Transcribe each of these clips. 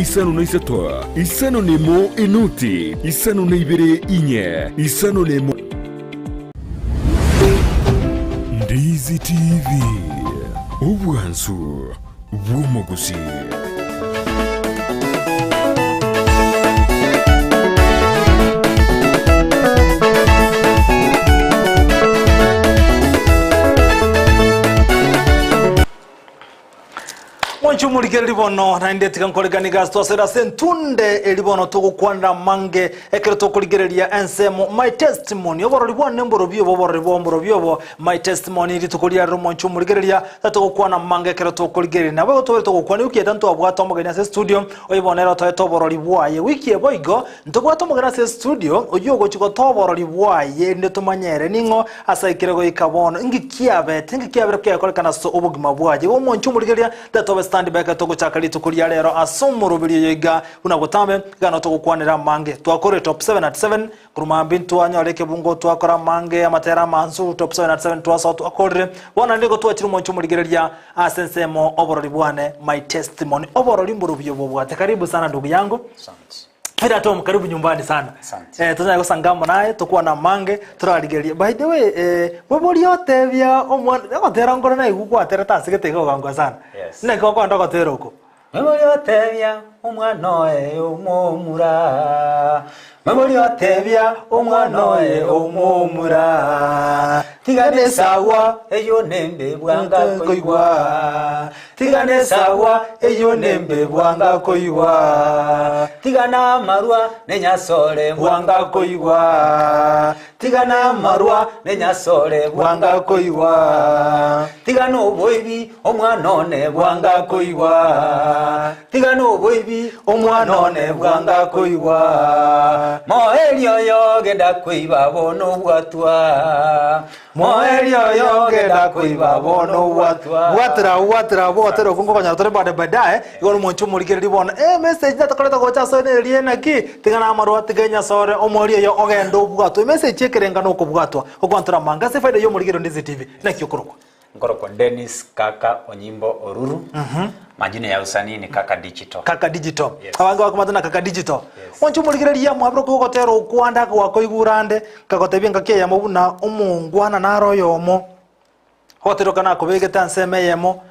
53, 51 enoti, 52 inye, 51. Ndizi TV, obwansu bw'omogusii. Mwanche omorigereri bono, naende tiga nkoreganie gasi twasere ase entunde eri bono togokwanera amange ekero tokorigereria ensemo my testimony oborori bwane mborobio obo oborori bwao mborobio obo my testimony rituko riarero mwanche omorigereria tatogokwana amange ekero tokorigereria nabo igo tobere togokwana wiki eta ntwabwate omogeni ase estudio oyo bono ere otoete oborori bwaye wiki ebo igo ntobwate omogeni ase estudio oyio ogochi gotoa oborori bwaye erinde tomanye ere ning'o Ase aikire goika bono, inki kiabete? Inki kiabere kegokorekana ase obogima bwaye? Igo omonche omorigereria, tetobe stand by ekero togochaka rituko ria rero ase omoroberi oyo iga buna botambe, iga no togokwanera amange. Twakorire top 7 at 7, korwa mambia ntwanyora ekebungo twakora amange, amatera amansu, top 7 at 7 twasoa twakorire. Bono naende nigo twachire omonche omorigereria ase ensemo oborori bwane, my testimony. Oborori mborobio bobwate. Karibu sana ndugu yangu. Asante. Feel at home, karibu nyumbani sana. Asante. Eh, tonyare gosanga amo naye tokwana amange torarigererie. By the way, eh, mwebori otebia omwana ogotera nkore naigwa gwaterete ase gete iga ogankwa sana. Yes. Naki okoenda ogotera oko? Mwebori otebia omwana oye omomura Mwebori otebia omwana oye omomura Tiga nesagwa eyio nembe bwanga koigwa Tiga nesagwa eyio nembe bwanga koigwa, tiga namarwa nenyasore bwanga koigwa, tiga namarwa nenyasore bwanga koigwa, tiga noboibi omwana one bwanga koigwa, tiga noboibi omwana one bwanga koigwa, moerio oyo genda koiba bono obwatwa. Moerio oyo ngenda koiba bono obwatwa. Bwatera abwo, bwatera abwo, gotera okwo nkokonyora tore bade baadaye, igo omonche omorigereria bono, eh message natokorete gocha ase one eria naki, tiga namarwa, tiga enyasore, omoerio oyo ogende obwatwe. Emessage ekerenga na okobwatwa, okwantora amange ase efaida ya omorigereria onde CCTV. Naki okorokwa? Nkorokwa Dennis Kaka Onyimbo Oruru, majina ya usanii ni Kaka Digital. Kaka Digital. Yes. Abange bakomata na Kaka Digital. Yes. Mwanche omorigereria mwabire okogotera okwande akagwakoigura ande, nkagotebia engaki eyemo buna omongwana nare oyomo, ogotera oko nakobegete ase ensemo eyemo,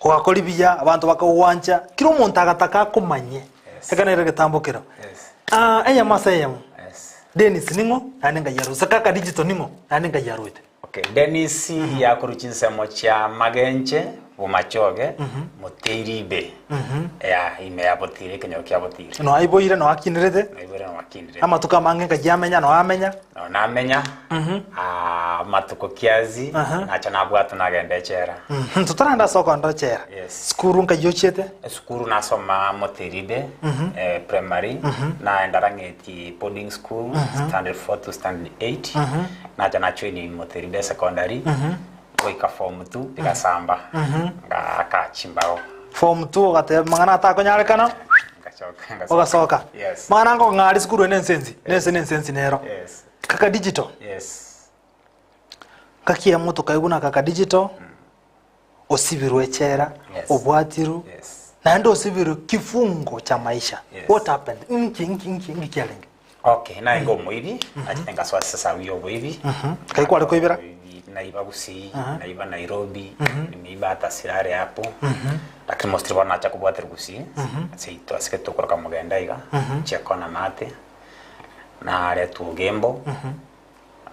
ogakora buya, abanto bakagwancha, kera omonto agataka akomanye. Yes. Ekero nere egetambo kero. Yes. Ah, eyemo ase eyemo. Yes. Dennis ning'o, naende ngai arwete. Gose Kaka Digital ning'o, naende ngai arwete. Okay, Dennis yakorwa chinsemo chia Magenche, Bomachoge, Moteiribe, ya ime ya Botire, ekenyoro kia Botire. Noa aiboire, noa akinerete, Naiboire noa akinire. amatuko amange nkai amenya, noa amenya. Noa namenya, ah, amatuko kiasi, Aha. nacha nabwatwa nagenda echela. Mhm, Totaranda ase okoenda echela. Yes. Sukuru nkai ochiete? Esukuru nasoma Moteiribe, eh, primary, naenda Rang'eti boarding school, standard 4 to standard 8. Nacha najoin Moteride Secondary, goika form 2 bigasamba, ngaaka chimbao. Form 2 ogateba mang'ana atakonyarekana Ngachoka, ngasoka. ogasoka. Yes. Mang'ana nkong'aria esukuru eye nensensi, nense nensensi nero. Yes. Kaka digital. Yes. Ngaki emo tokaigwa na kaka digital, osibirwe echela, Yes. obwatirwe, Yes. naende osibirwe kifungo cha maisha. Yes. What happened? Nki nki nki nki kiarenge? Okay, naenge omoibi, nachete ngasoa ase esabu ya oboibi. Nkai kware koibera? Oboibi, Naiba Gusii, naiba Nairobi, nimeiba hata Sirare hapo. Lakini mostly bono nacha kobwatera Gusii, seito ase tokoroka Mogenda iga, Chiakona Maate, naretwa Ogembo,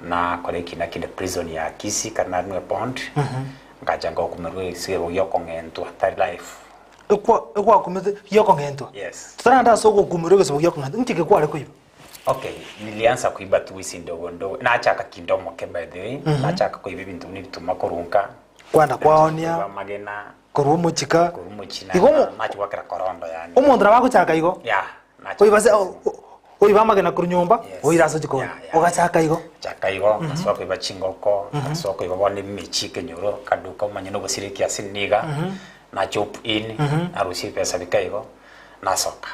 nakora ekina kinde prison ya Kisii kare narinwe bond, ngacha ngokumerwa egesigo giokong'entwa tari life. Ekwa ekwakumete giokong'entwa? Yes. Totaranda ase ogokumerwa egesabo giokong'entwa, inki eke kware koiba? Okay, nilianza kuiba tu wizi ndogo ndogo. Nachaka kinde omoke by the way. Nachaka koiba ebinto buna ebituma korwa nka. Kwanda kwaonia. Koiba amagena. Korwa omochika. Korwa omochina. Igo omo- Nachi gwakera korondo yani. Omonto nabo agochaka igo? Yeah. nacha Oiba ase o- o- oiba amagena korwa nyomba, Yes. oira ase ojikoni. Yeah, yeah. Ogachaka igo. Chaka igo, ngasoa koiba chingoko, ngasoa koiba bono emechi ekenyoro, kaduka omanye nobosire ekiasi niga, nachop in, narusia ebesa bika igo, nasoka.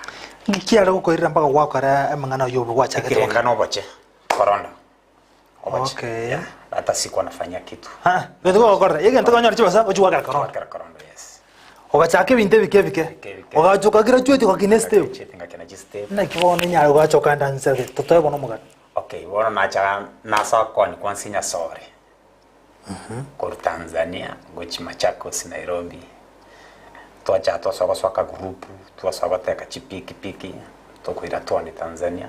Nki kiare gokoirera mpaka gwakora amang'ana ayio obe gwachagete Ekerenga gokora? na oboche, korondo. Oboche. Okay. Yeah, hata sikuwa nafanya kitu. Ah, gento gogokorera, egento konyore chibesa ochia gwakera korondo. Gwakera korondo, yes. Ogachaka ebinto ebike ebike. Ebike ebike. Ogacha okagraduate ogakina estep. Graduate ngakina chistep. Naki bono enyare gocha okaenda nse gete, totoe bono omogano. Okay, bono nacha nasoa koni kwansi Nyasore, korwa Tanzania gochia Machakos Nairobi, twacha twasoa gosoa akagroup, twasoa goteka chipikipiki, tokoira twoni Tanzania,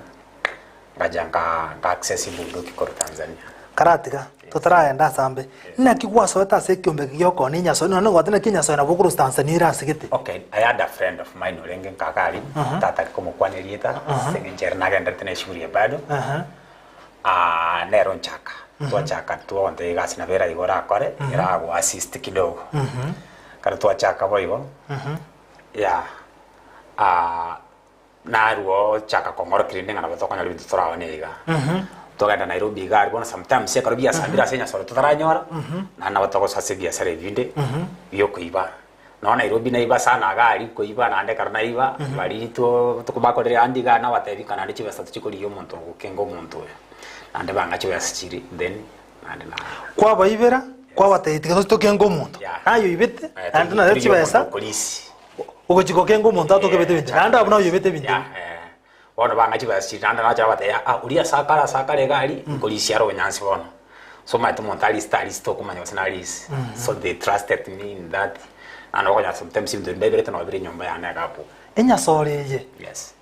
ngacha nka nka access bunduki korwa Tanzania. Karatiga, totaragenda ase ambe, naki gwasoete ase ekiombe eke giokoonia enyasoe, nonya nogoteba naki enyasoe nabo okorwa Tanzania ere ase gete. Okay, I had a friend of mine orenge nkaka aria, tatake komokwana erieta, ase eng'encho ere nagenderete na eshughuli eye bado, nere onchaka, twachaka twagontebia egasi nabo eraiga orakore, erago assist kidogo. Ekero twachaka boigo, yeah, Narwo ochaka kong'orokia rende ng'a nabo tokonyora ebinto toraone iga. Togenda Nairobi iga aria bono sometimes ekero biasambire ase enyasore totaranyora, naende nabo togosoa ase ebiasara ebi binde biokoiba. Nonya Nairobi naiba sana iga aria koiba naende ekero naiba, baria two tokobakorera ande iga nabatebi ng'a naende chibesa tochikorigia omonto ogokenga omonto oyo. Naende bang'a chibesa chiria then naende na. Kwabaibera, kwabatebia tiga toche tokenge omonto. Yeah. Naye oibete, naende naye Torigia omonto chibesa. okorisia. Ogochia gokenga omonto atokebete ebinto, naende abwo naoyobete ebinto Yeah, ebi. eh. Bono bang'a chibesa chiria naende nacha babatebia ah oria ase akare ase akare iga aria, nkorisia are obonyansi bono. So omanyete omonto arisete arisete okomanya gose narise. So they trusted me in that, naende okonyora sometimes ebinto biria ndaiberete nabo bire nyomba yane iga abwo. Enyasore eye, Yes.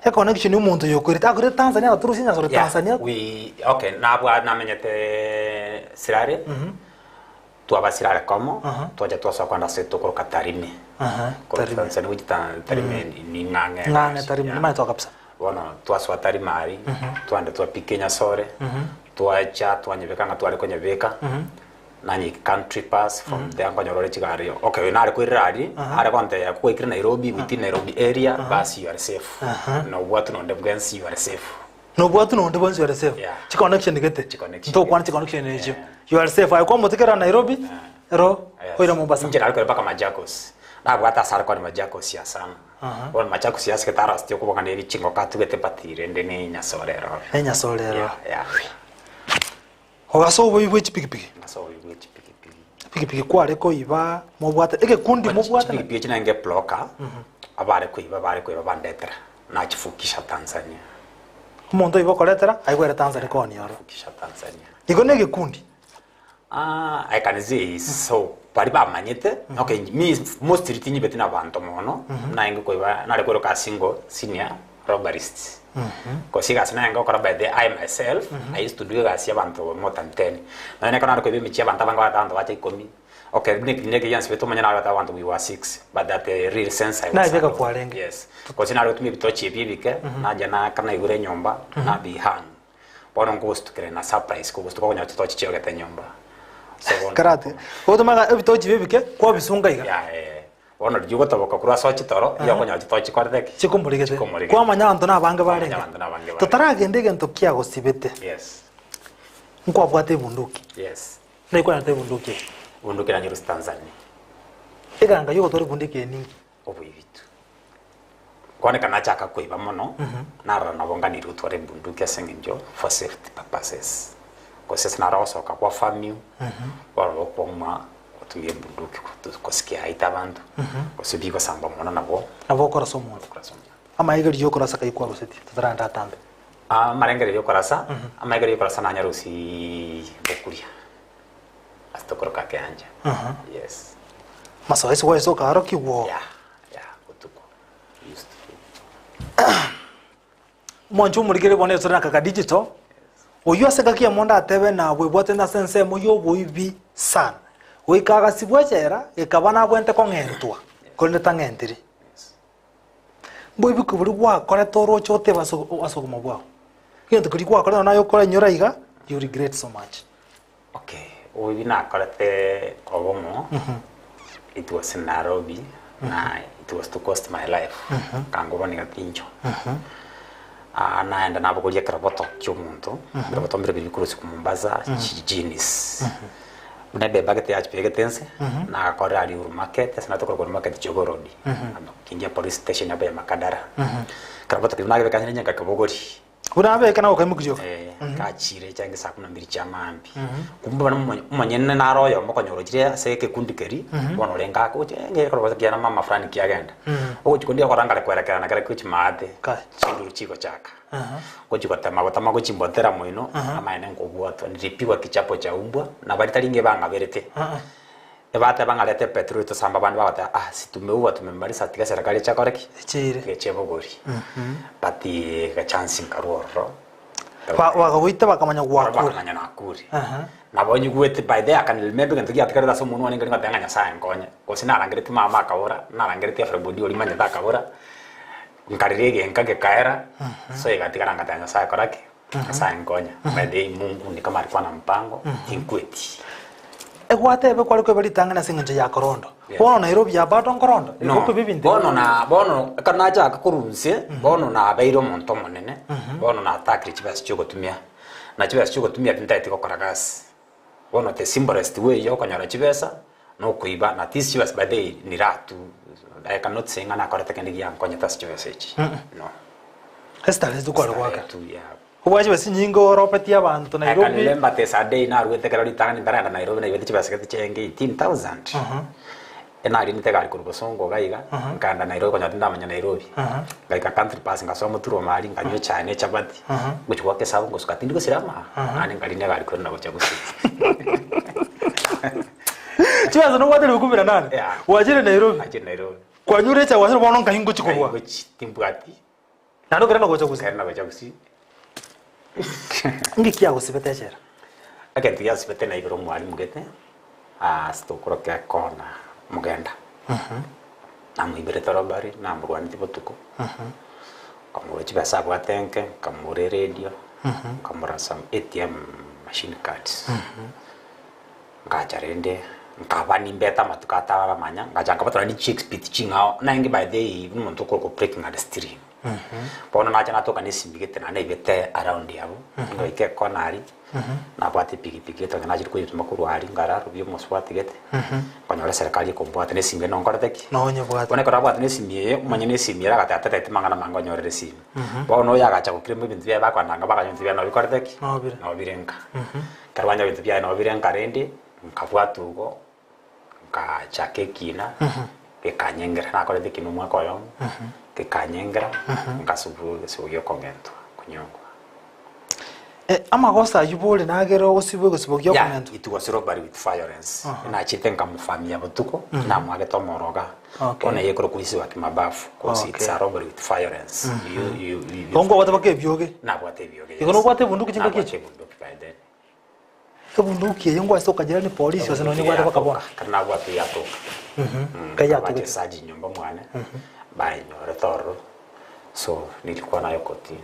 econnection ya omonto oyo okoirete, akoirete Tanzania agaturusia enyasore Yeah, Tanzania. we okay nabwa namenyete Sirare. Twabasire are komo, twacha twasoa kogenda ase tokoroka Tarime. Korwa Tarime. Tanzania gochia Ta- Tarime ni ng'ang'e Ng'ang'e Tarime, Yeah. nimanyete oo kabisa. Bono twasoa Tarime aria, twagenda twapika enyasore, twacha twanyebeka ng'a tware konyebeka, nanye country pass from there nkonyora ore chigari okay oyo nare koirera aria, are gontebia kwaikire Nairobi within Nairobi area, bas you are safe. Nobwatwe nonde bwensi you are safe. Nobwatwe nonde bwensi you are safe. Yeah. Chiconnection gete. Chiconnection Ntokwana gete. chiconnection echio. Yeah. You are safe. Aye kwamotigera Nairobi, ero oire Mombasa. Inche nare kore mpaka Machakos. Nabwate ase are kore Machakos ya sana. Bono Machakos yasigete aroseti okoboko na eri chingoko atugete but rende ne enyasore ero. Enyasore ero. Yeah, yeah. Ogasa oboyi bwe chipikipiki. Ngasa oboyi bwe chipikipiki. Epikipiki kware koiba mobwate egekundi mobwate. Chipikipiki echi nenge blocker abare koiba bare koiba bandetera nachifukisha Tanzania. Omonto oiba okoretera aigwere Tanzania koonia oro. Fukisha Tanzania. Igo na egekundi. Ah, I can say so bari bamanyete okay me mostly tinyibeti na banto mono naenge koiba nare kweroka single senior robberist Cause egasi naye ngokora by the I myself I used to do egasi ya abanto more than 10 nonya nekero nare koiba emichie abanto abange bagoteba abanto bacha ikomi okay buna ekina eke giansibete omanye nare goteba abanto we were six but that the real sense I was Naye beka alone. kwarenge. Yes gose nare gotumia ebitochi ebi ebike nacha naka naigure enyomba nabihang bono nkogostukera na surprise kogostuka okonyora chitochi chiogete nyomba so bono Karate. Ogotomaga ebitochi ebi ebike kwabisunga iga. Yeah, eh. Bono riria ogotoboka korwa ase chitoro, igo okonyora chitochi chikorete ki? Chikomorigete. Chikomorigete. Kwamanya abanto na abange Kwamanya barenge. abanto na abange barenge. Totaragenda egento kiagosibete. Yes. Nkwabwate ebunduki. Yes. Naki kwanyorete ebunduki eye? Ebunduki nanyorete Tanzania. Eganga yogotora ebunduki eye ninki? Oboibitu. Kwaneka nachaka koiba mono, narora nabo nganiri gotwara ebunduki ase eng'encho for safety purposes. Gose ase naro gosoka kwa famio, kwarora okwomwa gotumia ebunduki gosikia aite abanto, gose bigosamba mono nabo. Nabo okorasa omonto. Okorasa omonto. Amaiga riria okorasa kai kwarusetie totaragenda atambe. Amarengererio yokorasa, amaiga yokorasa nanyarusiiii bokuria. Ase tokoroka keanja. Yes. Masoesi gwaesa okaarokigwa. Yeah, yeah, botuko. Used to. Mwanche omorikere bono esore na kaka digital. Oyio ase engaki ya mondo atebe na bwebwate ase ensemo y'oboibi sana. Goika agasibwa echela gekaba nabwente kong'entwa, korende tang'entiri. Mboibi ki boria gwakorete oroche otebe ase ase obogima bwao? Egento keria gwakorete nonya naye okorenyora iga, you regret so much. Okay, oboibi nakorete obomo, it was in Nairobi, na it was to cost my life, nkangoba niga tincho. Ah, naenda nabogoria ekeroboto kia omonto, ebiroboto mbire biria bikorusigwa Mombasa, chijeans. Buna ebebagete yachibegete inse, nagakorera aria Uhuru Market, ase natokorokwa Uhuru Market Jogoo Road, amo kingia police station abo ya Makadara. Ekeroboto keria nagebeka inse ninye nkakebogoria. Buna abeke na gokaimokia rioka. Eh, gachire chiange saa kumi na mbili chia maambia. Kumbe bono omonye- omonyene naro oyomo okonyora ochire ase ekekundi keria, bono orenge agocha eh ng'e ekero kiana mama fulani kiagenda. Ogochia konde okora nkare kwerekerana kere gochia maate, Kai. chinduru chigochaka. Gochia gotema gotama gochimbotera moino, amaene nkobwatwa, nilipigwa kichapo cha umbwa, na baria tari ng'a ebang'aberete. Ebateba ng'a reta epetroli tosambe abande bagoteba ah si tumeua tumemaliza tiga serikali eche ekore ki? Echeire. Tiga eche ebogori. But echance nkarwa ororo. Ba- bakagoita bakamanya gwakure. Bakamanya nakure. Nabo nyigwete by the way I can remember egento giatigarete ase omonwa one nkeri ngoteba ng'a Nyasaye nkonye. Gose narangeretie mama akabora, narangeretie everybody oria manyete akabora, nkarera egenka gekaera, so egatigara ngateba Nyasaye kora ki? Nyasaye nkonye. By the way Mungu ni kama alikuwa na mpango, tinkweti. Egwatebe kware koeba ritang'ani ase eng'encho ya korondo. Yes. Bono Nairobi ya bado nkorondo? No, Igo koeba ebinto bono na bono ekero nachaka korwa inse, bono nabeire omonto omonene, bono natakire chibesa chiogotumia, na chibesa chiogotumia tintageti gokora gasi. Bono the simplest way ya okonyora chibesa, na okoiba na at least chibesa by the way ni raha tu, I cannot say ng'a nakorete kende giankonyete ase chibesa echi, no. Esitare tu kware goaka. Starehe tu, yeah. Obwate chibesa chinyinge oropetie abanto I can Nairobi. remember there's a day naruete ekero ritang'ani ntaragenda Nairobi naibete chibesa gete chiaenge 18,000. Enarinete egari korwa Bosongo iga iga, nkaenda Nairobi konya tindamanya Nairobi. Ngaika Country Bus ngasoa Muturoma aria nkanywa echae na echabati, ngochia goaka esabu ngosuka tindi gosira ama, naende nkarina egari korwa gochia Gusii. Chibesa nobwate elfu kumi na nane. Yeah. Gwachire Nairobi. Nachire Nairobi. Kwanyure echae gwachire bono nkai ngochia Nkai korwa. ngochi timbwati. Naende okerenda gocha Gusii. Nkairana gocha Gusii. Nki kiagosibete echela? Egento giasibete naigure omwalimu gete, ase tokoroka ekona mogenda. Namoiberete robbery, namorwanetie botuko, nkamorwa chibesa abwate nke, nkamora eredio, nkamora some ATM machine cards. Ngacha rende, nkaba nimbete amatuko ataramanya, ngacha nkabatora ne chiexpit ching'ao, naende by the way buna omonto okorokwa breaking and stealing. Bono nacha natoka na esimi gete naende naibete around abwo, ngoika ekona aria, nabwate epikipiki gete onye nachire koyetuma korwa aria nkararobia omosubati gete, nkonyora eserekari ekombwata na esimi eye nonkorete ki? Nonyebwate. Bono ekero abwate na esimi eye, omanye na esimi ere agateba tateti mang'ana mange onyorere esimi. Bono oyo agacha gokirema ebinto biaye bakoendanga bakanywa ebinto biaye nobikorete ki? Nobire. Nobire nka. Ekero banyora ebinto biaye nobire nka rende, nkabwata igo, nkachaka ekina, gekanyengera, nakorete ekina omwaka oyomo, gekanyengera, nkasubua egesubo gia okong'entwa, konyongwa. Amagoso ayio bori nagere osibwe egesubo gia Yeah, okong'entwa? it was robbery with violence. Nachete nkamofamia botuko, namwagete omoroga. Okay. Bono eye ekorokwa wizi wa kimabafu, cause Okay. it's a robbery with violence. You, you, you, Igo nkwabwate mpaka ebioge? Nabwate ebioge, Igo nobwate ebunduki chingaki Nabwate echi? ebunduki by then. Ebunduki eye ngwase okanyera ni polisi gose nonye gwateba kabona. Kare nabwate yatoka. Kai yatogete. Abachesaji nyomba mwane bainyorete ororo so nilikuwa nayo kotini.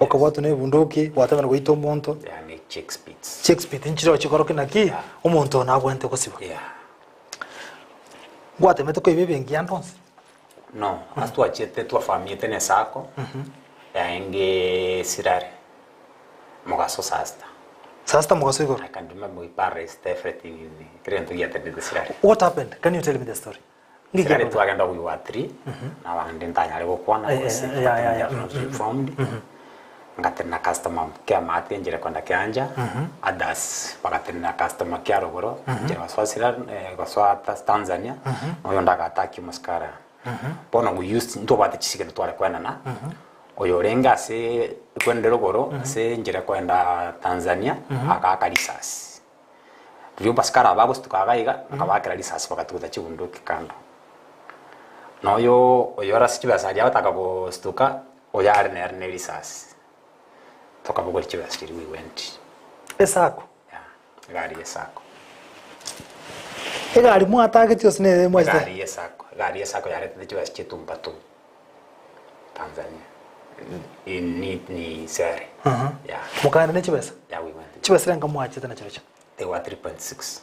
Okabwatwa na ebunduki gwatemera goita omonto. Yani check speeds. Check speed nchire chikoroki naki Yeah. omonto oyo nabwenerete gosiba. Yeah. Ngwatemete koiba ebenki yande onsi? No, ase twachete twafamiete na esako yaenge sirare. Mogaso saa sita. Saa sita mogaso igoro. I can remember we paraced everything in kera egento giatendete sirare. What happened? Can you tell me the story? Nki Sirare kiakorire? twagenda we were three, nabande ntanyare gokwana Eh, eh, gose yeah, yeah, yeah. not informed. Ngatenena customer kia maate njere kwenda kianja, others bagatenena customer kia rogoro, njere gosoa sirare eh, gosoa Tanzania, oyonde agataki omosikara. Bono we used ntobwate chisigeno tware kwenana, Oyorenge ase kwende rogoro ase enchera kwenda Tanzania agaaka risasi. Riria abasikari aba bagosutuka iga iga, akabaakera risasi bagatuguta chibunduki kando. Na oyo oyore ase chibesa aria agotaka gosutuka, oyo are nere ne risasi. Tokabogoria chibesa chiria we went. Esako. Yeah, egari ya esako. Egari mwatageti gose nere mwachete? Egari ya esako, egari ya esako yaretete chibesa chietumbatu. Tanzania. Ni, ni sere. Yeah. Mokaenda ne chibesa? Yeah, we went. Chibesa renga mwachete na chirochio? They were 3.6.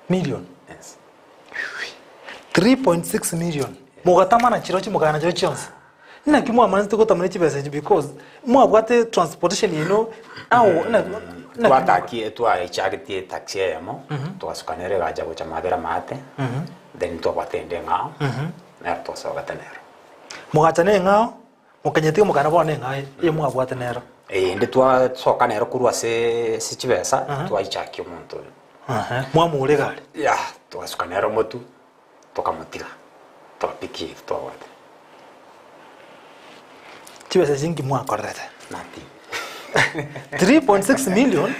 Million? Yes. 3.6 million. Mogatama na chirochio mokaenda na chirochio chionsi. Naki mwamanete gotama ne chibesa echi because mwabwate transportation yaino ao naki Twatakie twaichagetie taxi eyemo twasuka nere egacha gocha mabera maate then twabwata ende eng'ao nero twasogete nero. Mogacha neng'ao. Mokanyetiga mokana bono eng'aye eye mwabwate nero. Ende twasoka nero korwa ase ase chibesa, twaichakia omonto oyo. Ehe, mwamora egari. Yeah, twasuka nere omotwe, tokamotiga, tokapikia eri twabwate. Chibesa echi nki mwakorerete? Nothing. 3.6 million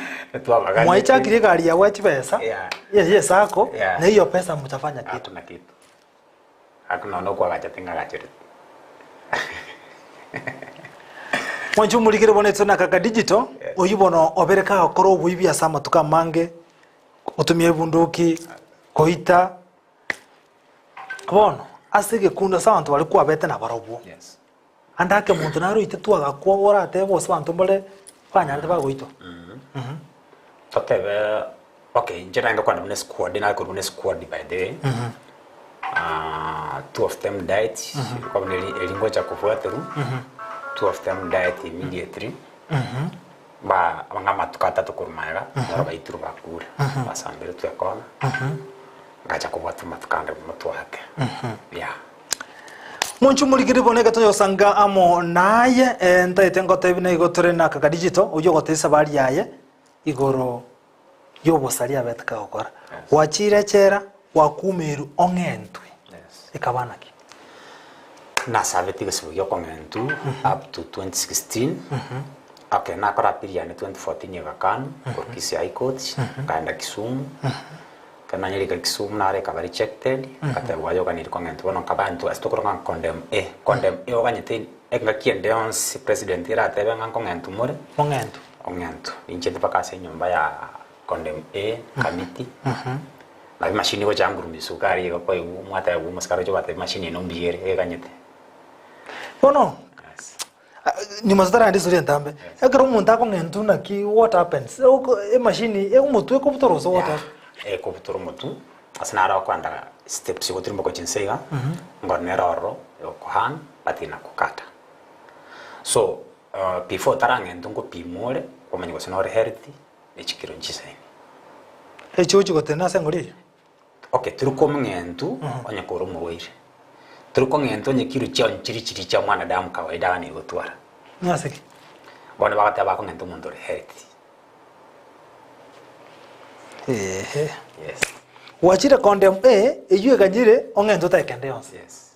Twabaganyete. mwaichakirie egari yabwa chibesa Yeah. ye ye sacco Yeah. na hiyo pesa mtafanya kitu. Hakuna kitu. Hakuna nonya okwagacha ting'agachereti. Mwanche omorikere bono etwe na Kaka Digital, Yes. oyio bono obere kagokora oboibi ase amatuko amange, gotumia ebunduki, goita. Bono, ase egekundi ase abanto baria kwabete nabarobwo, Yes. ande ake monto nare oitetwe agakwa oratebe gose abanto mbare banyarete bagoitwa. Totebe okay inche naende kwana buna esquad nakorwa buna esquad by the way two of them died rikwa buna eri eri ngocha kobwaterwa two of them died immediately ba ng'a amatuko atato korwa magega naro baitirwe bakure basamberetwe ekona ngacha kobwatwa amatuko ande motwe ake yeah. Monche omorikeri bono egetonya gosanga amo naye eh, ntaete ngotebi na igo tore na Kaka Digital oyio ogotebia esabari yaye igoro y'obosari abete kagokora. Gwachire echela, gwakumerwa ong'entwe. Yes. Ekaba naki? Nasabete egesibo gia okong'entu up to 2016 okay nakora appeal yane 2014 egakanu korwa Kisii High Court nkaenda Kisumu ekero nanyerika Kisumu naro ekaba rejected ngatebwa aye oganiri kong'entu bono nkaba intwe ase tokoroka ng'a condemn A condemn A oganyete engaki ende yonsi president eratebe ng'a nkong'entu more Ong'entwe. Ong'entu, ninchete mpaka ase enyomba ya condemn A Kamiti, nabo emachine egocha ngurumia esukari iga kwaigwa mwatebwa omosikari oche obatebia emachine eye mbuya ere eganyete. Bono, Yes. nyuma totaragenda estori entambe, ekero omonto akong'entwa naki what happens? Oko emachine omotwe ekobutora gose what Yeah, happens? ekobutora omotwe, ase naro okoenda steps gotirimboka gochia inse iga, ngoro nere ororo egokohang but inakokata. So, Before otarang'entwa ngopimwa ore, omanye gose nore healthy, ne chikiro nchisaini. Echi ochi gotenena ase engori eyio? Okay, tori komng'entu onye kore omorwaire. Tori kong'entu onye kiro chiao nchiri chiria chia mwanadamu kawaida abana gotwara. Nase ki? Bono bagoteba bakong'enta omonto ore healthy. Eeh. Yes. Gwachire condemn A, eyio eganyire ong'entwe otae kende yonsi. Yes.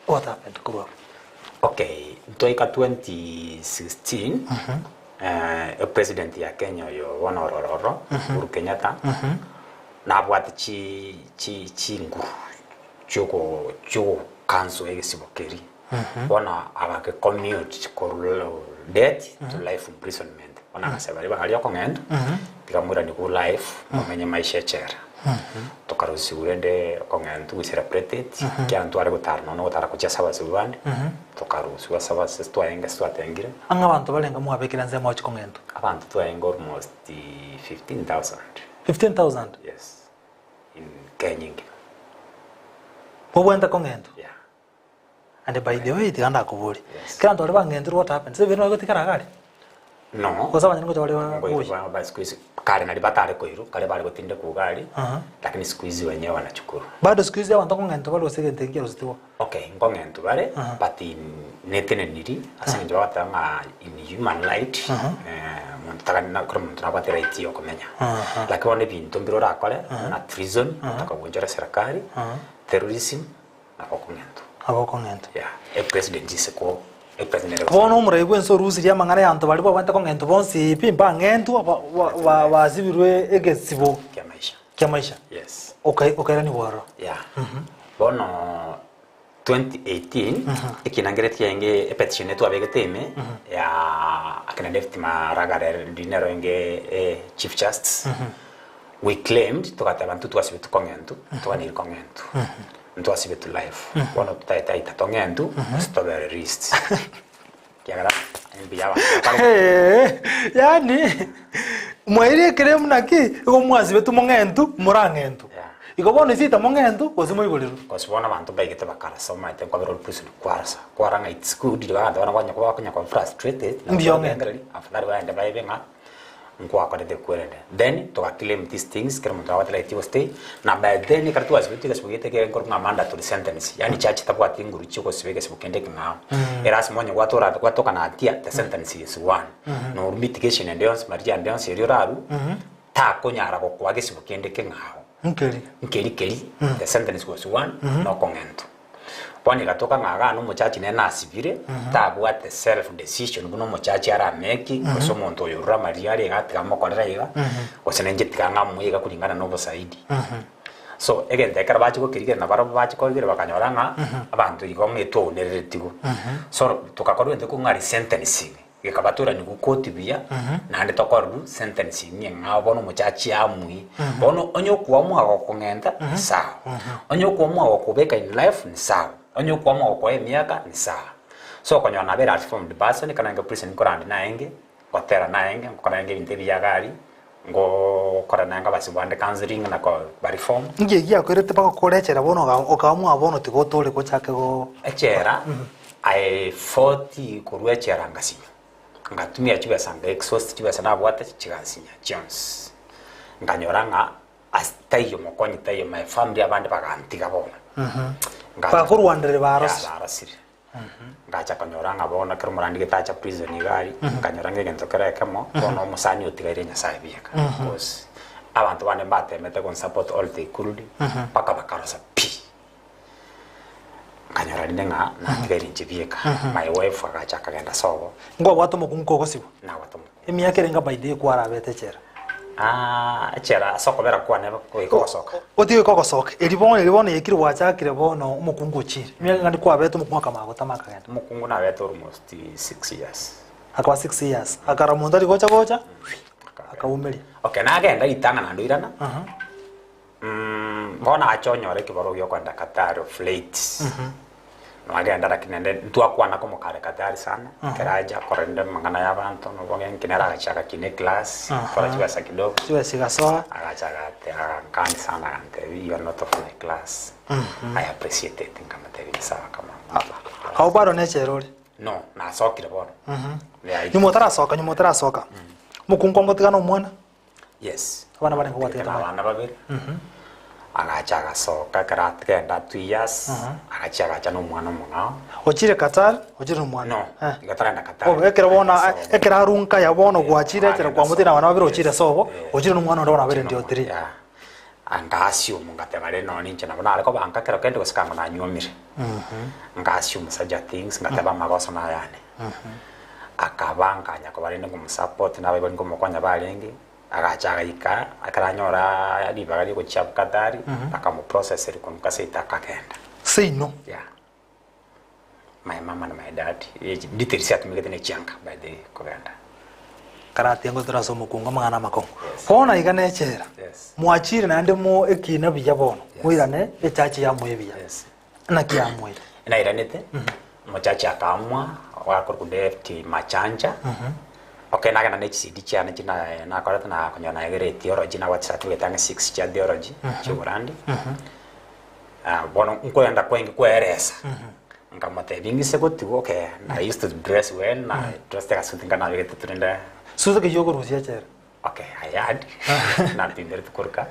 What happened korwa abwo? Okay, ntwaika 2016 eh, epresident ya Kenya oyo bono ororo oro Uhuru Kenyatta nabwate chi chi chinguru chioko chiogocancel egesibo keria bono agake commute korwa death to life imprisonment bono agaseba baria baria okong'entwa tiga moiranie ku life momenye maisha echela. Tokarusiwa rende okong'entwa we celebrated, ekiagera ntware gotara nonya gotara gochia ase abasibwa bande, tokarusiwa ase abase twarenge ase twatengire. Ang'e abanto barenge mwabekire nse moche kong'entwa? Abanto twarenge almost 15,000. 15,000? Yes, in Kenya engima. Mobwenerete kong'entwa? Yeah. And by the way, tiga ndakoborie, Yes. kera abanto baria bang'entirwe what happens? Ebinto bagotigara iga aria? No. Gose abanyene ngocha bare Ngoirwa boyia? ba- ba siku hizi kare nari batare koirwa kare bare gotindekwa iga aria Aha. lakini siku hizi wenyewe wanachukurwa Bado siku hizi abanto kong'entwa bare gose egento ekio kiarusetigwe? Okay, nkong'entwa bare Aha. but in neteneniri ase eng'encho bagoteba ng'a in human right eh, monto tagani kera omonto nabwate right ya okomenya Aha. lakini bono ebinto mbire orakore buna treason, otakagoonchora serikali, terrorism, Nabo okong'entwa. Nabo okong'entwa. Yeah, epresident isiko, epresident ere Bono omorai bw'ense orusirie amang'ana y'abanto baria babwate kong'entwa bonsi pi mbang'entwa ba- ba- ba- basibirwe egesibo kia maisha. kia maisha. Yes. Okai- Okairanigwa ororo. Yeah. Bono 2018 ekinangere kiaenge epetition etwabegete ime ya akina David Maraga reri nero enge eh, Chief Justice We claimed togateba intwe twasibetwe kong'entu twanire kong'entu ntwasibetwe life bono totaete aita tong'entu gose tobe released kiagera mbuya abanto bakare Eeh, yaani mwaeire ekeremu naki igo mwasibetwe mong'entu morang'entu Yeah. igo bono ase mong'entu gose moiborerwe Cause bono abanto mbaigete bakarasa omanyete nkobera ore prison kwarasa kwara ng'a it's good riria abanto bana konya koba bakonya koba frustrated Mbuya ong'entu. afadhali baende baebe ng'a. Nkwakorete kwerende. Then toga claim these things kera omonto nabwate right gostay, na by then ekero twasibetwe egesibo gete ekere nkorokwa ng'a mandatory sentence, yaani church tabwati nguru chia ogosiba egesibo kende ekeng'ao. Erasima onye gwatora gwatoka na hatia, the sentence is one. Noru mitigation ende yonsi maria ande yonsi erio orarwe, takonyara gokoa gesibo kende ekeng'ao. Nkeri. Nkeri keri, the sentence was one, nokong'entwa. Bono egatoka ng'a igaa nomochachi nere nasibire, tabwate self decision buna omochachi arameki, gose omonto oyo orure amariga aria iga atiga amokorere iga, gose nainche tiga ng'amoe iga kulingana na obosaidi. So, egento ekero bachia gokerigereria nabarabwo bachia korigereria bakanyora ng'a abanto igo ng'a etwaunereretigwe. So, togakorwa egento ekong'u ng'a resentencing. Gekabatorania koti buya, naende tokorerwa sentencing eng'ao bono omochachi amwe. Bono onye okoamua gokong'enta ni sawa, onye okoamua gokobeka in life ni sawa, onye okoamua gokoa emiaka ni sawa. So okonyora nabere a reformed person ekero narenge prison nkorandi naenge, gotera naenge, ngokora naenge ebinto ebiya iga aria, ngokora naenge abasibwa bande counselling na ko ba reform. Inki egiakoirete bagokorechera bono oga okaamua bono tiga otore gochake go. Echela I fought korwa echela ngasinywa, ngatumia chibesa nga exhaust chibesa nabwate chigansinya chionsi. Nkanyora ng'a ase taiyo mokonyi taiyo my family abande bagantiga bono. Ngacha Bakorwanderera barosire. Yeah, barosire. Ngacha konyora ng'a bono ekero omorandi gete acha prison iga aria, nkanyora ng'a egento kere ekemo, bono omosani otigaire Nyasaye bieka. Because abanto bande mbatemete gonsupport all they could, mpaka bakarosa pi. Nkanyora rinde ng'a natigaire inche bieka. My wife agacha akagenda sobo. Nkwabwate omokungu kogosibwa? Nabwate omokungu. Emiaka erenge by the way kwarabete echela? Ah, echela ase okobera kwane goika ogosoka. Otige goika ogosoka. Eri bono eri bono yaikire gwachakire bono omokungu ochire. Emiaka engaki kwabete omokungu akamanya gotama akagenda. Omokungu nabete almost 6 years. Akaba 6 years. Akara omonto ari gocha gocha, akaumeria. Okay, nagenda ritang'ani naende oirana. Bono ache onyore ekebarua gi'okoenda Qatar of late. Nagenda lakini naende ntwakwana komokare Qatar sana, ekero acha korenda amang'ana ya abanto nobo ng'a nki nere agacha agakina eclass, akora chibesa kidogo, Chibesa chigasoa. agacha agate agankani sana agantebia you are not of my class, I appreciate it nkamotebia nyasaye akama. Abwo bado nechela ore? No, nasokire bono. Yeah, Nyuma otarasoka, nyuma otarasoka, mokungu omotigana omwana? Yes. Abana barenge gwatigete Natigete maya. abana babere. Agacha agasoka ekero atgenda 2 years, agachi agacha na omwana omong'ao. Ochire Qatar, ochire na omwana? No, Eh. iga tarenda Qatar. Oh, ekero bono Agenda sobo. ekero arunka ya bono gwachire echera Agenda kwamotiga na abana babere sobo. ochire sobo, Yes. ochire na omwana onde bono abere Ochire ndio na three. omwana, yeah. Anga assume ngateba rende nonye ninche nabo nare kobanka kero kende gose kang'o nanyuomire. Nga assume such a things ngateba amagoso nayane. Akaba nkanya koba rende nkomosupport na abaibori nkomokonya barenge, agacha agaika ekero anyora ribaga ria ogochia abwo Qatar, bakamoprocesseri korwa seito akagenda. Seino? Yeah. My mama na my dad, details atumegete ne chianga by the way kogenda. Karate ngotera ase omokungu amang'ana amakong'u. Yes. Bono iga nechera. Yes. Mwachire naende mo ekina buya bono. Yes. Moirane echachi yamoe buya. Yes. Naki yamoire? Nairanete, omochachi akaamua, ogakorwa David Machanja, okay nagenda ne chi-CD chiane chi na nakorete na konyora naegere theology nabwate certificate ang'e six chia theology, chia oborandi, bono nkoenda kwenge koeresa, nkamotebia ng'ise gotigwa okay, I used to dress well, na dressed agasuti nkanabegete turende. Suti keyio okorusia echela. Okay, I had nampimberete koruka.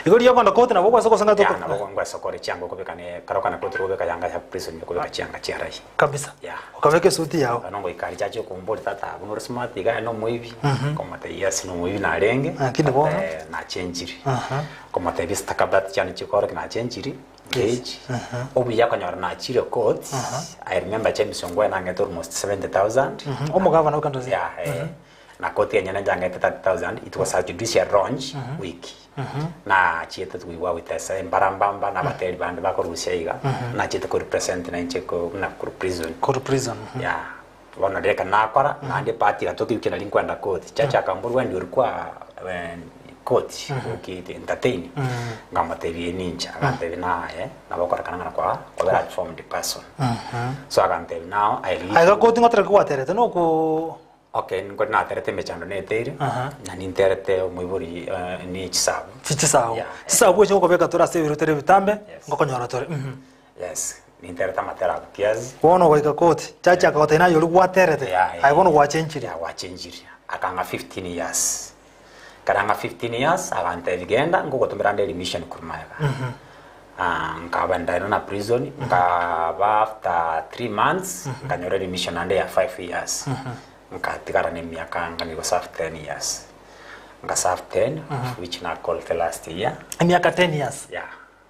Igo riria okoenda koti nabo okwase gosanga Yeah, nabo ngwesa kore chianga okobeka ne kero okogenda koti okobeka yanga ya prison okobeka chianga chia raia. Kabisa. Yeah. Okabeka esuti yao. Bono ngoika aria chache okombori tata abwo nore smart iga aye nomoibi. Nkomotebia yes nomoibi narenge. Lakini bono? But nachenchiri. Nkomotebia stakabadhi chiane chikorokia nachenchiri age. Obuya okonyora nachire court, I remember James Ongwae nang'ete almost 70,000. Omogavana o Kendu Yeah, eh. Na koti enyene njangete 30,000 it was a judicial launch week nachiete koigwa gotesa embarambamba na abateri bande bakorusia iga nachiete ko represent na inche ko buna korwa prison Korwa prison. yeah bono reka nakora naende part gatoki wiki nari nkwenda koti chacha akambora wendi ori kwa koti oki entertain nkamotebia ninche agantebia naye nabo okorekana ng'a kwa kwabera reformed person so agantebia now I leave Aiga koti ngotera ki gwaterete noko Okay, nigo naterete emechando neteire, Aha. na ninterete omoibori eh, ni chisabu. Chichisabu. Yeah. Chisabu echio ngokobeka tore ase ebiro tere ebitambe, Yes. ngokonyora tore. Mhm. Yes, ninterete amatera abwo kiasi. Bono goika koti, chachi akagotebia naye oria gwaterete, Yeah, aye bono gwachenchirie. Yeah, gwachenchirie. Akang'a 15 years. Ekero ang'a 15 years, agantebia genda ngogotomera ande remission korwa magega. Ah, nkaba ndairana na prison, nkaba after 3 months, nkanyora remission ande ya 5 years. Nkatigara na emiaka ngani go serve 10 years. Nka serve 10, of which nakorete last year. Emiaka 10 years. Yeah.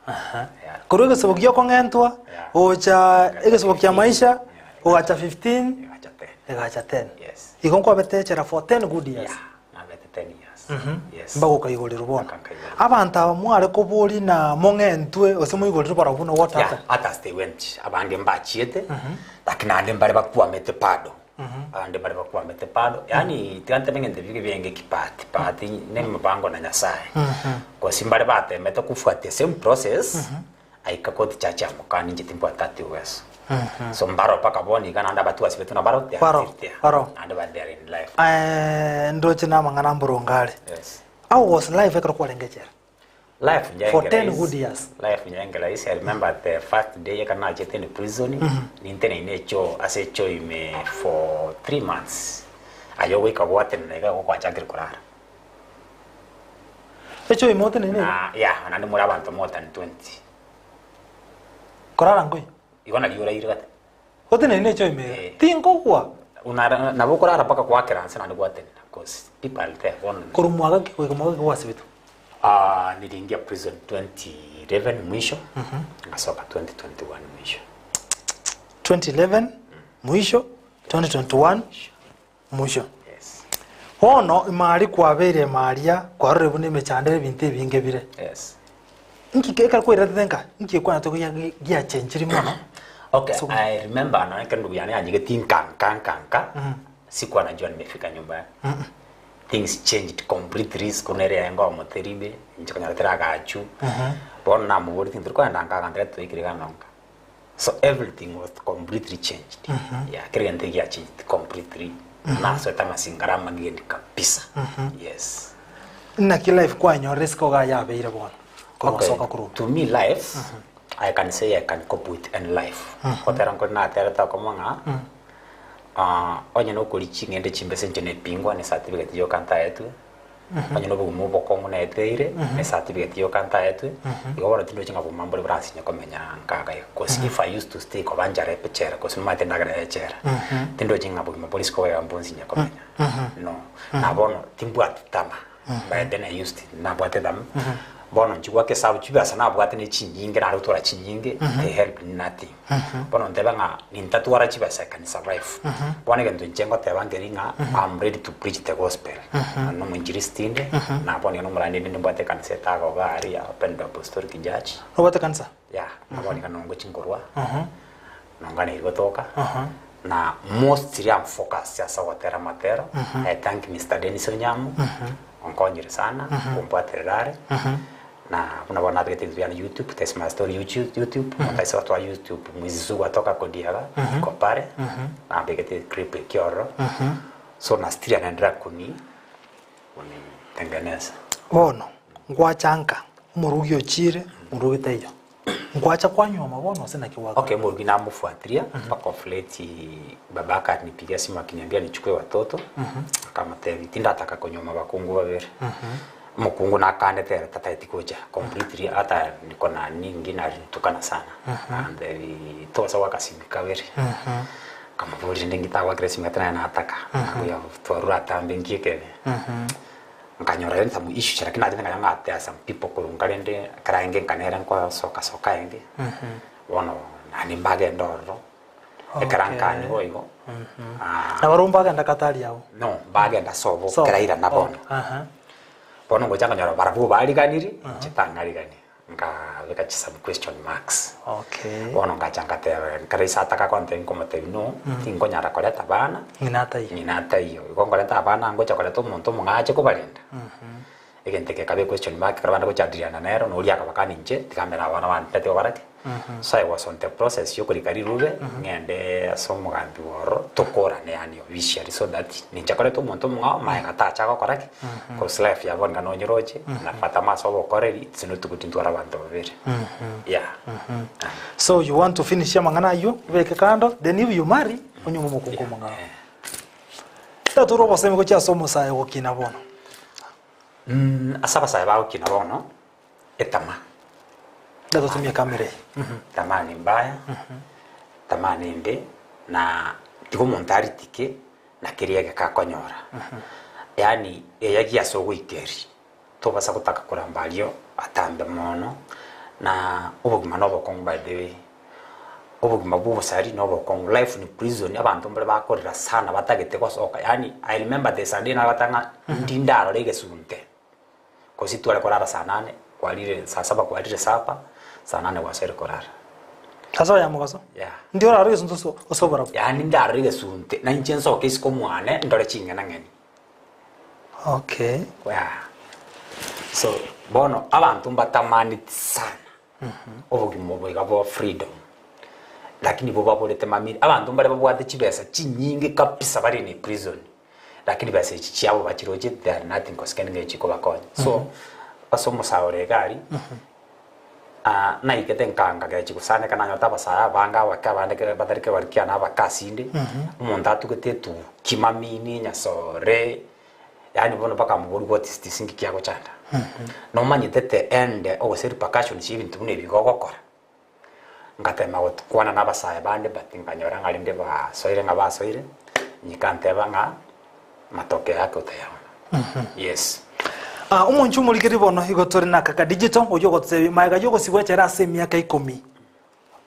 Yeah. Korwa egesabo giokong'entwa, Yeah. gocha egesabo kia maisha, Yeah. gogacha 15, Egacha 10. egacha 10. Yes. Igo nkwabete echela for 10 good years. Yeah, nabete 10 years. Yes. Mpaka okaigorerwa bono. Mpaka nkaigorerwa. Abanto aba mware koboria na mong'entwe gose moigorerwe barabwo buna what Yeah, happened? hata as they went abange mbachiete lakini naende mbare bakwamete bado abande mbare bakwamete bado yaani tiga ntebe ng'ente bibe bienge kibahati bahati ne emipango na nyasaye gose mbare batemete kofuatia same process aika koti chache amokani inche timbwate ati uweso so mbaro mpaka bono iga naende abatuasi betu nabaro they are Baro, still there. baro. naende ba they are in life Eh, ndoche na amang'ana mborongo are. yes How was life ekero kwarenge echela? Life njaenge For 10 rahisi. good years. Life njaenge rahisi. I remember the first day ekero nachete in prison, ninteneine echo ase echo ime for 3 months. Aye ogoika gwatenena iga igo gwachakire korara. Echo ime oteneine iga? Na yeah, naende more abanto more than 20. Korara nkoiyo? Igo nario oraire gati. Oteneine echo ime iga? Eh. Tinkogwa. Unara nabo okorara mpaka gwakera nse naende gwatenena cause people are there bono. Korwa mwaka ki goika mwaka ki gwasibetwe? Ah, niliingia prison 2011 mwisho ngasoka 2021 mwisho 2011 mwisho 2021 mwisho yes bono imari kwabeire maria kwarore buna emechando ebinto ebinge bire yes nki ekero kwairete nka nki ekwanete gia- giachenchiri mono okay So- i remember na ndugu yane yanyigeti nkanka nkanka sikuwa najua nimefika nyumbani things changed completely siku nere yaenga omoteribe inche konyora teragachu bono namobori tinto kwenda nkaga twaikire ganonka so everything was completely changed yeah kere gento gia changed completely nasweta amasingara amageni kabisa yes Naki life kwanyorire isiko iga yabeire bono Okay. kogosoka korwa To me life, I can say I can cope with any life. Gotera nkore naterete okomo ng'a ah, onye nokori ching'ende chimbese inche nepingwa ne certificate yoka ntaetwe onye nobogima obokong'u naeteire ne certificate yoka ntaetwe igo bono tindochi ng'a bogima mbore boransinye komenya nkaga iga cause if I used to stay koba nchara echera cause nomanyete endagera ya echera tindochi ng'a bogima bore isiko iga mbonsinye komenya no na bono timbwati tama by then I used nabwate tama bono inche gwaka esabu chibesa nabwate ne chinyinge nare gotwara chinyinge they help nothing bono ntebe ng'a nintatwara chibesa I can survive bono egento inche ngoteba nkeri ng'a I'm ready to preach the gospel na nomoinjilisti inde na bono iga nomorandi inde nimbwate ekanisa etagoga aria Open Door Apostolic Church Nobwate ekanisa? Yeah, na bono iga nongochi nkorwa nonganeiri gotoka na mostly am focused ase ogotera amatero I thank Mister Dennis Onyamu onkonyire sana kombwaterera are na buna bono nabegete ebinto biane YouTube test my story YouTube YouTube omonto aise gotoa YouTube mwizisu gwatoka kodiaga iko pare nabegete clip ekio ororo so na still anaendelea kuni kunitengeneza. Bono ngwacha nka omorugi ochire morugi taiyo. Nkwacha kwanyuoma bono gose naki gwakora? Okay, omorugi namofuatiria mpaka of late babake alinipigia simu akiniambia nichukue watoto akamotebia tindataka konyuoma bakungu babere omokungu nakandete ere tataeti gocha completely ata niko na ningi narinitukana sana akantebia tosa goaka simi kabere nkamoboria rende ngitagwakera esimi gati naye nataka nakoya twarure atambe nki ekebe Nkanyora rende some issues lakini nachete nkanyora ng'a there are some people korwa nka rende ekero aenge nkanere nkosoka soka aenge bono naende mbagende ororo ekero Okay. nkani boigo ah, Nabarobwo mbagenda Katari abwo? no mbagenda sobo Sobo. ekero airana bono Okay. Aha. bono ngocha nkanyora barabwo bariganiri inche tang'arigani nkabeka chi some question marks Okay. bono ngacha ngateba nkare ise ataka kontebia nkomotebia no tinkonyara koreta abana Ng'ina ataiyo. ng'ina ataiyo igo nkoreta abana ngocha koreta omonto omong'ao ache kobarenda egento eke ekaba equestion mark ekero bande gochadiliana nero noria akabakani inche tiga mbere abana bande ntatiga barake so I was on the process yokorika rirube ng'ende ase omogambi bwa ororo tokorane yaani officially so that ninche koreta omonto omong'ao magega tacha gokora ki Cause life ya bono iga nonyeroche nafata amaso obokoreri it's not good ntware abanto babere yeah So you want to finish amang'ana ayio obeke kando then if you marry onyume omokungu omong'ao. Tatore obosemi gochia ase omosae ogokina bono. Ase abasae bagokina bono, etama. Tatotumia camera eye. Tamaa ni mbaya, tamaa nembe, na tiga omonto aritike na keria egeka akonyora. Yaani eyagia ase ogoikeria, tobasa gotaka koramba aria atambe mono, na obogima na obokong'u by the way, obogima bwa obosari na obokong'u, life ni prison, abanto mbare bakorera sana batagete gosoka yaani I remember the Sunday nagoteba ng'a ndi ndarore egesunte. Gose tware korara saa nane, kwarire saa saba kwarire supper, saa nane gwasoire korara. Saa saba ya mogaso? Yeah. Ndi orarore egesunte ase ase oborabu? Yaani ndarore egesunte, na inche nsoke isiko mwane, ndore ching'enang'eni. Okay. Yeah. So, bono abanto mbatamaneti sana obogima obo iga bwa freedom, lakini bobaborete mamiri, abanto mbare babwate chibesa chinyinge kabisa bare in a prison. Lakini besa echi chiabo bachiroche they are nothing gose kende ng'echi chikobakonya. So ase omosaore iga aria, naigete nkanga gechi gosaneka nanyorete abasae abange abake abande kere batari kegori kiane abake asinde, omonto atugete etubu kimamini enyasore, yaani bono mpaka amoborie what is this nki kiagochanda? Nomanyete the end ogose repercussions chia ebinto buna ebi iga ogokora. Ngatema gokwana na abasae bande but nkanyora ng'a rende basoire ng'a basoire, nyikanteba ng'a matokeo yake otayaona. Yes. Ah, omonche omorikeri bono igo tore na Kaka Digital oyio ogototebia magega y'ogosibwa echela ase emiaka ikomi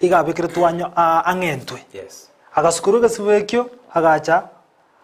iga abekeretwe anyo ah, ang'entwe. Yes. Agasukerwa egesibo ekio agacha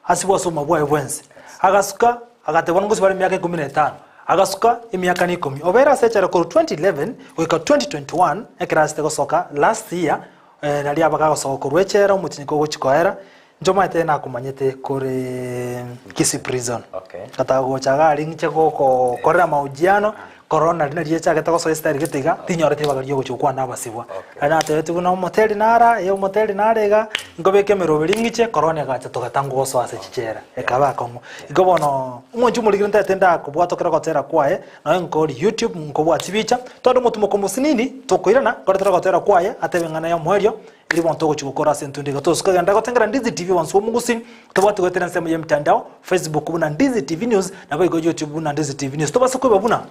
Asibwe ase obogima bwaye bwensi. Agasuka, agatebwa ngosibare emiaka ikomi na etano. Agasuka emiaka na ikomi. Obeire ase echela korwa 2011 goika 2021 ekero asete gosoka last year eh, nario aba gagosoka korwa echela omotinyiko ogochi koera. Inche omanyete nakomanyete kore Kisii prison. Okay. Gataka gocha iga aria ng'iche gokokorera mahojiano, Korona riria nario echagete gosoa esitari gete iga, tinyoreti ribaga riogochia gokwana nabasibwa. Okay. Naende natebetigwe buna omoteri nara, ee omoteri nare iga, nkobeka emeroberi ng'iche, korona egacha togatangwa gosoa ase chichera, ekaba akong'u. Igo bono, omonche omorikire ntagete ndakobwata okere ogotera kwaye, nonya nkori youtube, nkobwati chibicha, tware omotumoko omosinini, tokoirana, nkoretera ogotera kwaye, atebe eng'ana ya omoerio, erio bono togochia gokora ase intwe iga tosuka genda gotengera Ndizi TV bonsi bw'omogusi, tobwati goetera ensemo ya emitandao, Facebook buna Ndizi TV News, naboigo YouTube buna Ndizi TV News. Tobase koiba buna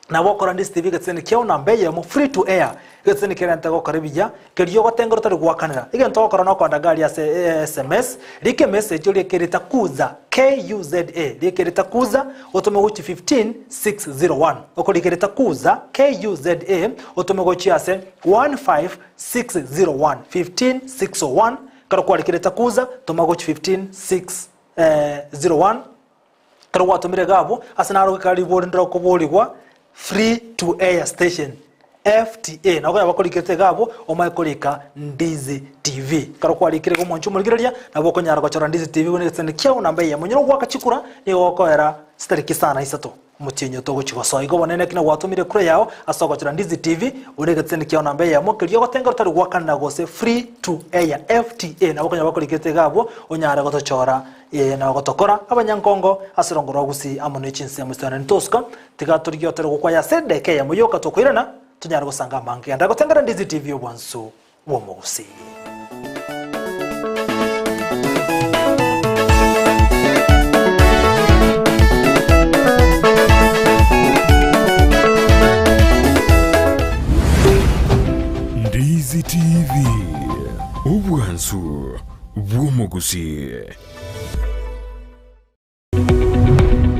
nabo okora Ndizi TV egeteseni kiao namba eyemo free to air, egeteseni kerente gokora ebiya, keria ogotengera otari goakanera. Egento ogokora nokoenda gari ase SMS, rika emessage orie ekerita Kuza, KUZA, rika erita Kuza, otome gochia 15601. Okorika erita Kuza, KUZA, otome gochia ase 15601, 15601, ekero kwarikire Kuza, toma gochia 15601. Ekero gwatomire iga abwo, ase naro gekara ribori ndire okoborigwa, Free to Air Station, FTA, nabo konya bakorikete iga abwo, omanye korika Ndizi TV. Ekero kwarikire iga omonche omorigereria, nabo okonyara gochora Ndizi TV buna egetesani kiao namba eyemo. Onye nogoaka chikura, nigo gokoera chitariki isano na isato omotienyi oto ogochia gosoa. Igo bono naki nagwatomire ekura yao ase ogochora Ndizi TV buna egetesani kiao namba eyemo, keria ogotengera otari goakanera gose Free to Air, FTA, nabo konya bakorikete iga abwo, onyare gotochora Ee, na gotokora abanyankongo ase rongo rwa gusii amo ne chinsemo chiane ntosuka, tiga torigie otere gokwaya ase edeka eyemo yoka tokoirana, tonyare gosanga amange. Genda gotengera Ndizi TV obwansu bw'omogusii. Ndizi TV, obwansu bw'omogusii.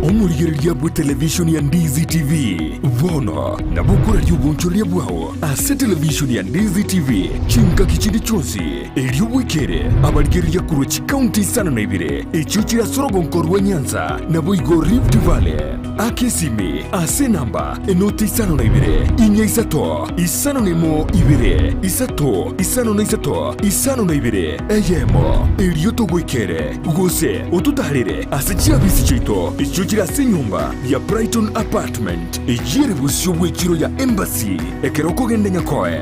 Omorigereria bw'etelevishoni ya Ndizi TV bono nabo okoraria obonchoreria bwao ase televishoni ya Ndizi TV chingaki chinde chionsi, erio bwekere abarigereria korwa chikaunti isano na ibere echio chire ase orogonko rwa Nyanza naboigo Rift Valley. Aka esimi ase enamba enoti isano na ibere, inya isato, isano na emo ibere, isato, isano na isato, isano na ibere, eyemo, erio togoikere, gose ototaarere ase chiafisi chiaito echio chire ase enyomba ya Brighton Apartment, eyio ere bosio bw'echiro ya Embassy, ekero okogenda Nyakoe.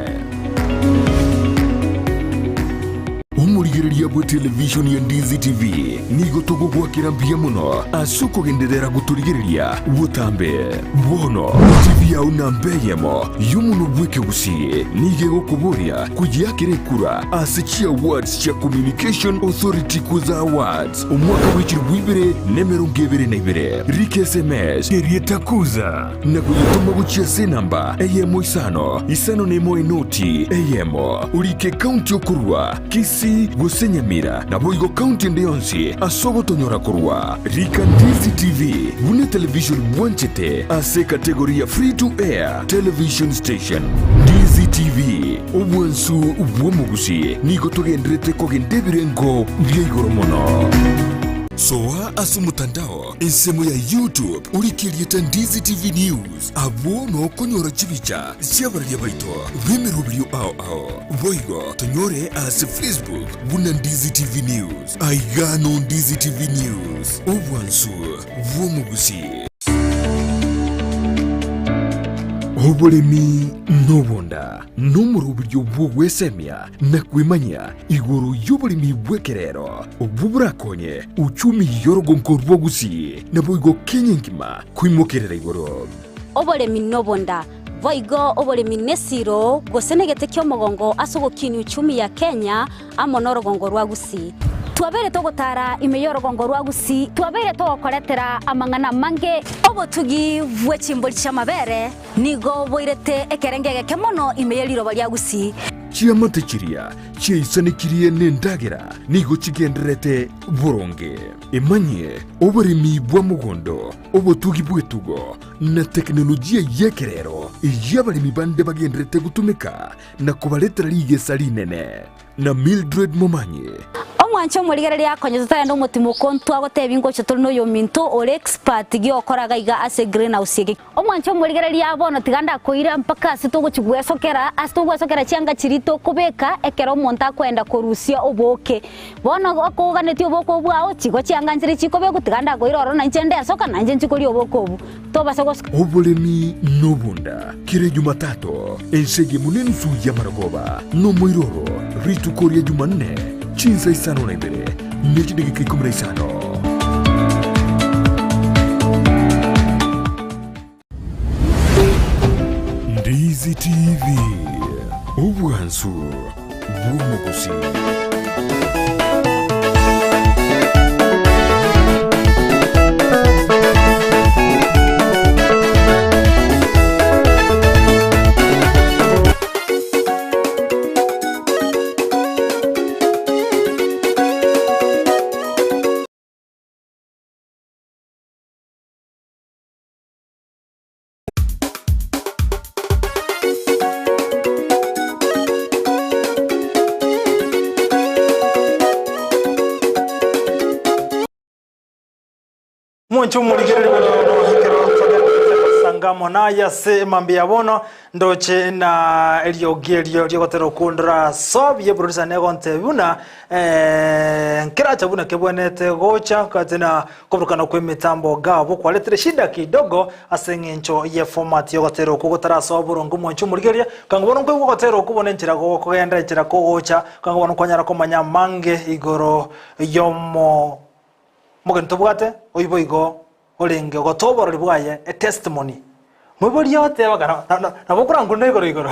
Omorigereria. Omorigereria bwe televishoni ya Ndizi TV, nigo togogoakera mbuya mono ase okogenderera gotorigereria botambe. Bono, TV yao namba eyemo y'omonwa bw'ekegusii nigo egokoboria koyeakera ekura ase chiawards chia Communication Authority Kuza Awards omwaka bwe chilifu ibere na emerongo ebere na ibere. Rika SMS erieta Kuza na koyetoma gochia ase enamba eyemo isano isano na emo enoti eyemo. Orike ekaunti okorua, Kisii gose Nyamira, naboigo kaunti ende yonsi ase ogotonyora korwa. Rika Ndizi TV buna etelevision bwanchete ase ekategori ya Free to Air Television Station. Ndizi TV, obwansu bw'omogusii, nigo togenderete kogenda ebirengo bia igoro mono. Soa ase omotandao ensemo ya YouTube orike erieta Ndizi TV News, abwo nokonyora chibicha chi'abararia baito b'emeroberio ao ao. Boigo tonyore ase Facebook buna Ndizi TV News. Aiga no Ndizi TV News, obwansu bw'omogusii. Oboremi nobonda nomoroberio bw'ogwesemia na kwemanyia igoro y'oboremi bw'ekerero obwo borakonye uchumi y'orogonko rwa Gusii naboigo Kenya engima koimokerera igoro. Oboremi nobonda, boigo oboremi nesiro gose negete ki'omogongo ase ogokinia uchumi ya Kenya amo norogongo rwa Gusii. Twabeire togotara ime y'orogongo rwa Gusii, twabeire togokoretera amang'ana amange. Obotugi bwe chimbori chi'amabere nigo boirete ekerengo egeke mono ime ye riroba ria Gusii. Chiamate chiria chiaisanekirie nendagera nigo chigendererete boronge. Emanyie oboremi bwa mogondo, obotugi bw'etugo, na tekinolojia y'ekerero eyio abaremi bande bagendererete gotumeka na kobaretera rigesa rinene. Na Mildred Momanyi. Omwanche omorigereria akonye totarenda omotimoko ntwagotebia ngocha tore noyominto ore expert giokora gaiga ase greenhouse eke. Omwanche omorigereria bono tiga ndakoira mpaka ase togochi gwesokera ase togwesokera chianga chiria tokobeka ekero omonto akoenda korusia obooke. Bono okoganetie obooke obwo bwao chigo chianga nchire chikobekwa tiga ndakoira ororo nainche ndesoka nainche nchie koria obooke obwo. Tobasa gosoka. Oboremi nobonda kera Ejumatato, ense eyemo nensu y'amarogoba, nomoiroro, rituko ria Jumanne, chinsa isano na ibere ne chidageka ikomi na isano. Ndizi TV, obwansu bw'omogusii. Monche omorigereria bono ekero togenderete gosanga amo naye ase emambia ya bono ndoche na eriogi erio riogotera okondora sobie producer negontebi buna nkeracha buna kebwenerete gocha kati na Koburukana kw'emetambo gabo kwaretire shida kidogo ase eng'encho ye format y'ogotera okwo gotarasoa boronge omwanchi omorigereria, kanga bono nkoigwa ogotera okwo bono enchera gokogenda enchera kogocha, kanga bono kwanyara komanya amange igoro y'omo mogeni tobwate oyio boigo orenge ogotoa oborori bwaye etestimony. Moiborie oteba kana nabo okorankunda igoro igoro.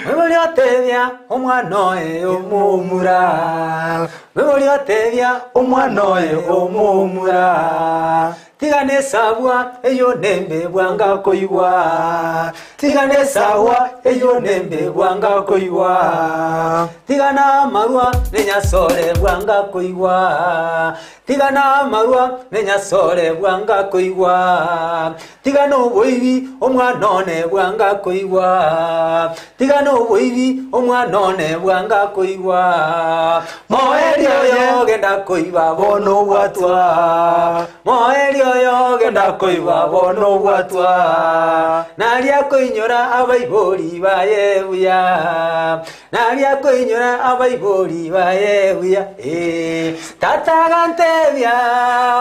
Moiborie otebia omwana oye omomura, Moiborie otebia omwana oye omomura, Tiga nesabwa eyio nembe bwanga koigwa, Tiga nesabwa eyio nembe bwanga koigwa, Tiga namarwa nenyasore bwanga koigwa, Tiga namarwa nenyasore bwanga koigwa, Tiga noboibi omwana one bwanga koigwa, Tiga noboibi omwana one bwanga koigwa, Moerio oyo genda koiba bono obwatwa, Moerio oyo genda koiba bono obwatwa, Naria koinyora abaibori baye buya, Naria koinyora abaibori baye buya, eh. Tata agantebia,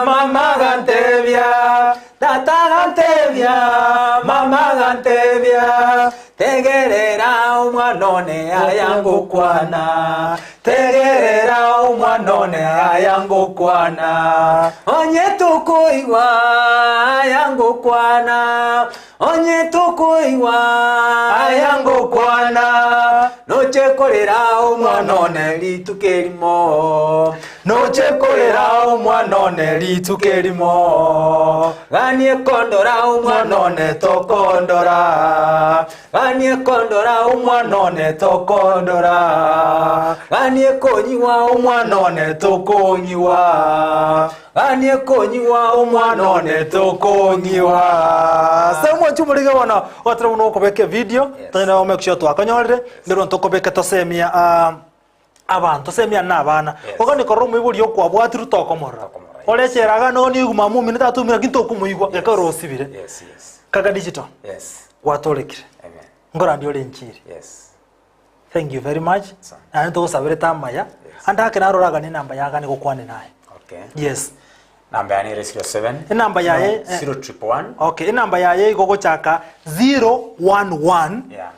mama agantebia, Tata agantebia, mama agantebia, Tegerera omwana one aya ngokwana, Tegerera omwana. Omwana one aya ngokwana. Onye tokoigwa aya ngokwana. Onye tokoigwa aya ngokwana. Noche korera omwana one rituko erimo. Noche korera omwana one rituko erimo. Ganie kondora omwana one tokondora. Ganie kondora omwana one tokondora. Ganie konyiwa omwana one tokonyiwa. Ganie konyiwa omwana one tokonyiwa. Se omwanchi omorige bono ogotera buna okobeka evideo tonyare go make sure twakonyorire ndero ntokobeka tosemia ah, abanto semia na abana ogani korora omoibori okwabwatirwe tokomorora Tokomorora, yes. orechere iga nonya nigo mama omino tata omino lakini tokomoigwa geka ore osibire Yes, yes. kaka digital Yes. gwatorekire Amen. nkorandia ore enchiri Yes. thank you very much Asante. naende togosabere amaya ande ake narora agane enamba yagane gokwane naye Okay. yes Namba yane ere 07. Enamba yaye, No, 0111. okay enamba yaye igo gochaka 011 Yeah.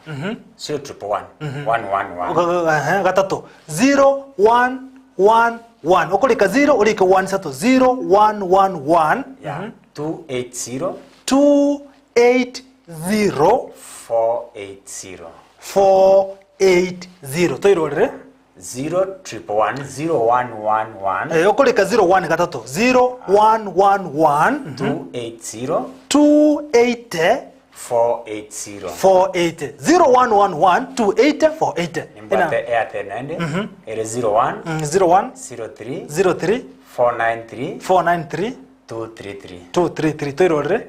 0111. 111. Ehe, gatato 0111 okorika 0 orike 1 sato 0111 Yeah. 280 280 480. 480 toirorere 0111 0111 Eh, okorika 01 gatato 0111 280 280 480. 480 0111 280 480 Nimbwate Airtel naende ere 01 01 03 03 493 493 233. 233 toirorere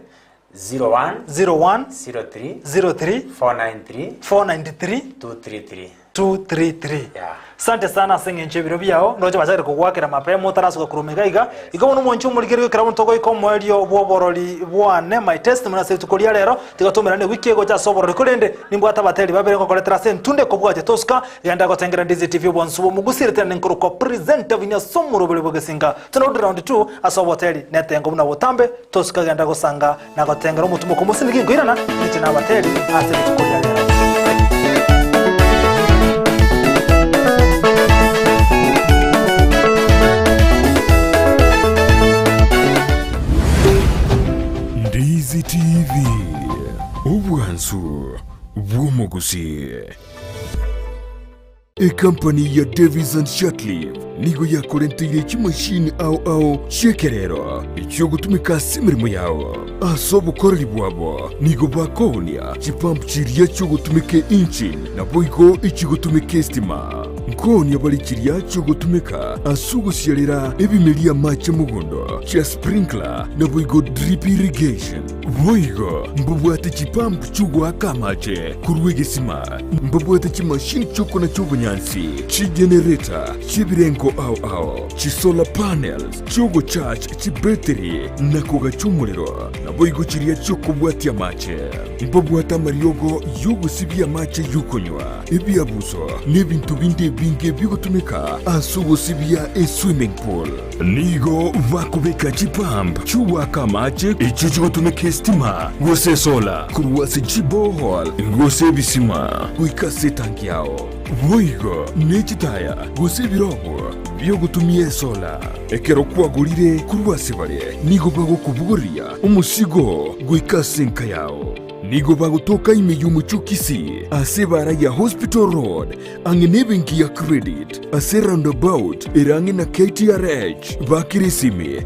01 01 03 03 493 493 233. 233 Yeah. sante sana ase eng'encho ebiro biao ndoche bachakire kogwakera mapema otarasuka korwa iga iga igo bono omonche omorikeri goikera bono togoika omoerio bwa oborori bwane my testimony ase rituko ria rero tiga toumerane ewiki egocha ase oborori korende nimbwate abateri babere ngokoretera ase entunde ekobwatia tosuka genda gotengera Ndizi TV obwansu bwa omogusii tena ninkorokwa presenter bunya ase omoroberi bwa egesinga tuna round 2 ase oboteri netengo buna botambe tosuka genda gosanga na gotengera omotumo omosinigi nkoirana inche na abateri ase rituko ria rero. Ndizi TV, obwansu bw'omogusii. Ekampani ya Davies and Shatliff nigo yakorenteire chimashini ao ao chi'ekerero echiogotumeka ase emeremo yao. Ase obokoreri bwabo nigo bakoonia chipump chiria chiogotumeka engine naboigo echigotumeka estima. Nkoonia bare chiria chiogotumeka ase ogosiarera ebimeria amache mogondo, chia sprinkler naboigo drip irrigation. Boigo mbabwate chipump chi'ogoaka amache korwa egesima, mbabwate chimashini chi'okonacha obonyansi, chigenereta chi'ebirengo ao ao, chisolar panels chi'ogocharge chibetiri na kogacha omorero, naboigo chiria chi'okobwatia amache. Mbabwate amariogo y'ogosibia amache y'okonywa, ebiabuso, na ebinto binde ebinge bigotumeka ase ogosibia eswimming pool. Nigo bakobeka chipump chi'ogoaka amache echio chigotumeka estima gose esola korwa ase chiborehole gose ebisima goika ase etanki yao. Boigo ne chitaya gose ebirogo biogotumia esola. Ekero kwagorire korwa ase bare, nigo bagokobogoria omosigo goika ase enka yao. Nigo bagotoka ime y'omochie o Kisii ase ebaara ya Hospital Road ang'e nebenki ya Credit ase roundabout ere ang'e na KTRH. Bakire esimi ase.